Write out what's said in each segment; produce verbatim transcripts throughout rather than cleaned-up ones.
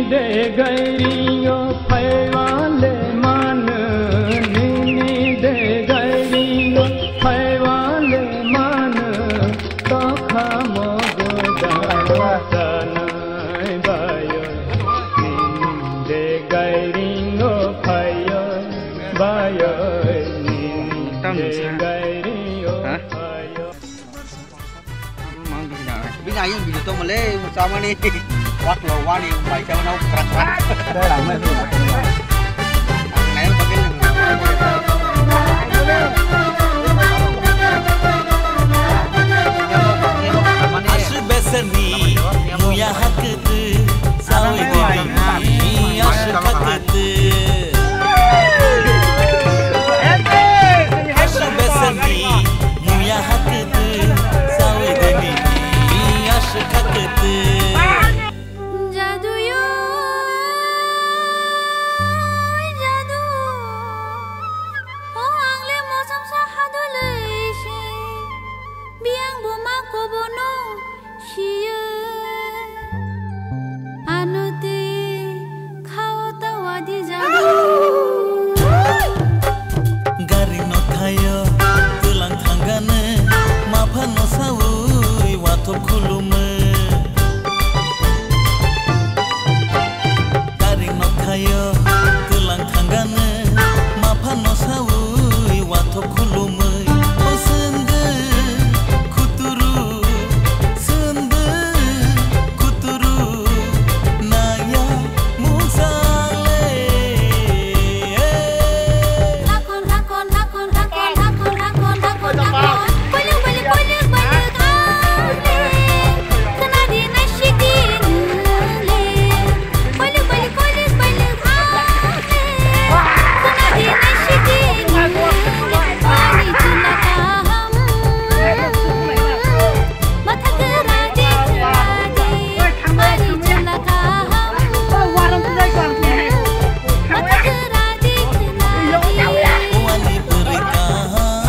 De gairingo phaiwale mano, nini de gairingo phaiwale mano, tokha mogo dano tanai bayo, nini de gairingo phaio bayo, nini de gairingo phaio. Bini ayang video to male, chamani. Wak lo wani, bai chamani, krak krak. Dah lama tu. Ang naik pakai lem. Aswk beserni muya hakete, sawi dini aswk hakete. Aswk beserni muya hakete, sawi dini aswk hakete. Jadu yo, jadu. O ang le mosam sa hadulai se. Biyang bo ma kobono siye. Ano te khao ta wadi jadu. Gari no thayo, tulang thangane, mapha no sawi, wathok khulume. Gari no thayo, tulang thangane, mapha no sawi, wathok khulumui. O sende khuturu, sende khuturu, naya mungsa le.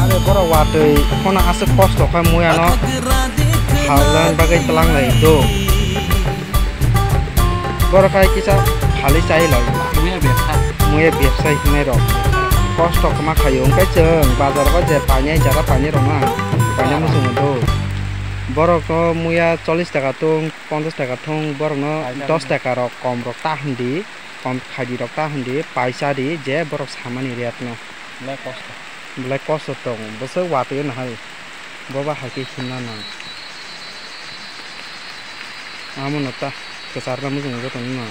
Are borok watwi phano aswk kosto khe muya no halna bagwi twlang lai do. Borok hai kisa phali chai lai. Muya bebsa. Muya bebsa hinai rok kosto kma khaio, hwnkhe chwng bazar o je painai jara painai rok na paina muchungo do. Borok no muya chollish taka tung, ponchash taka thung, borok no dos taka rok kom rok ta hwn di. Kom khaidi rok ta hwn di, paisa di, je borok samani rate no. Belai kosto. Belai kosto tong, bwswk watwi no hai. Boba hai khe hinna nang. Amo no ta kwchar na muchung joto no nang.